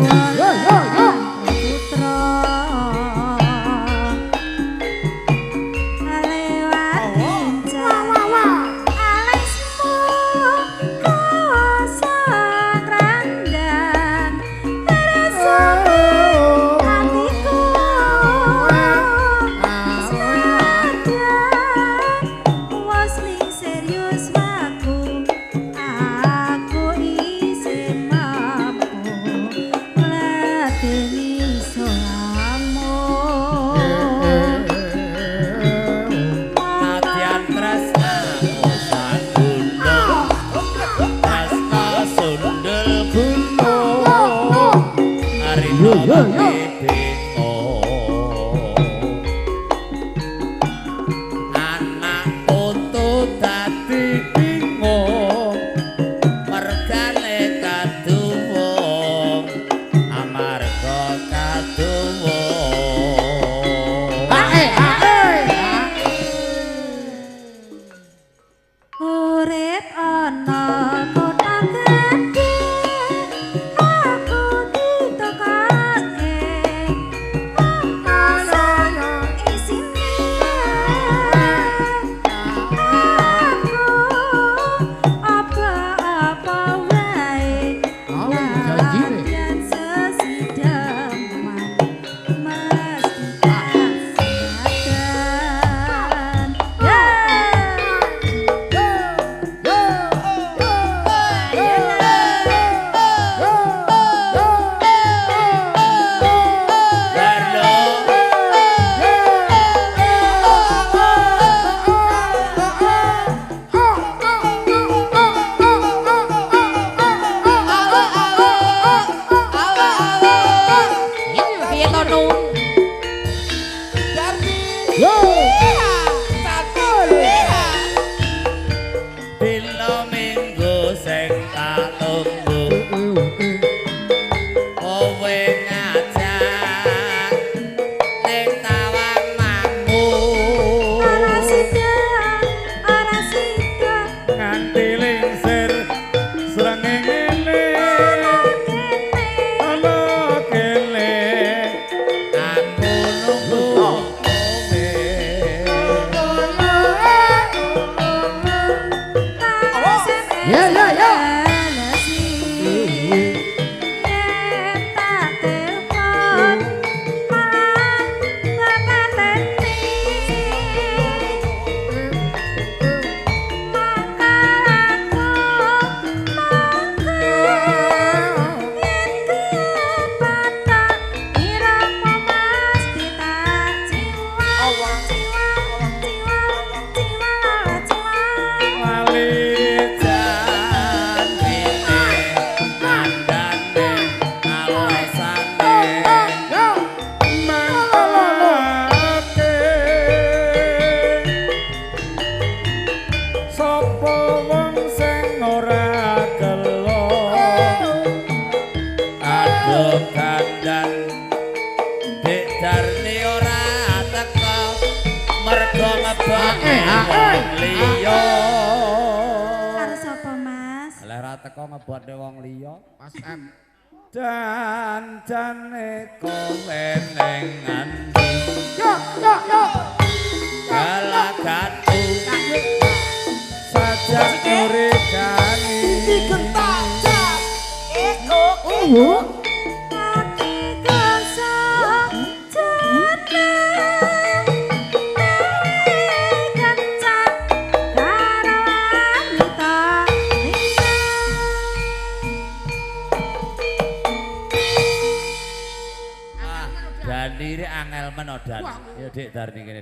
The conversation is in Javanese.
Garwa putra lewat pincang alismu kosong randang rasane hatiku senajan wis serius aku isih mampu ngladeni solamu. Nadyan tresnamu sagunung, tresna sundel gunung, arina wengi bingung. Anak putu dadi bingung, mergane kaduwung, amarga kaduwung. Ae ae. Urip ana kota gedhe, aku ditokake apa isine aku apa-apa wae nadyan sesideman mesti kasihatan. Ya. Garlo Piye to, Nun? Dina minggu sing tak tunggu, kowe ngajak ning Tawang Mangu. Ora sida, ora sida, Nganti lingsir srengenge ana kene. Ana kene. Aku nunggu kowe. Ya, ya, ya. Yen tak telepon malah ngepateni. Maka aku mangke yen kepatak irungmu mesti tak ciwang ciwang ciwang ciwang ciwang. Lali janjine, kandhane alesane. Mangkelake sapa wong sing ora gelo. Aduh kandan Dik Darni ora teka mergo ngebone wong liya. Karo sapa, Mas? Lah ora teka ngebone wong liya. Mas M. Janjane kowe ning ngendi? Yo yo yo. Galagatku Sajak nyurigani. Ati gosok jeneng kencan karo wanita liya. Ah, Dani iki angel men Dan. Ya Dik Darni kene.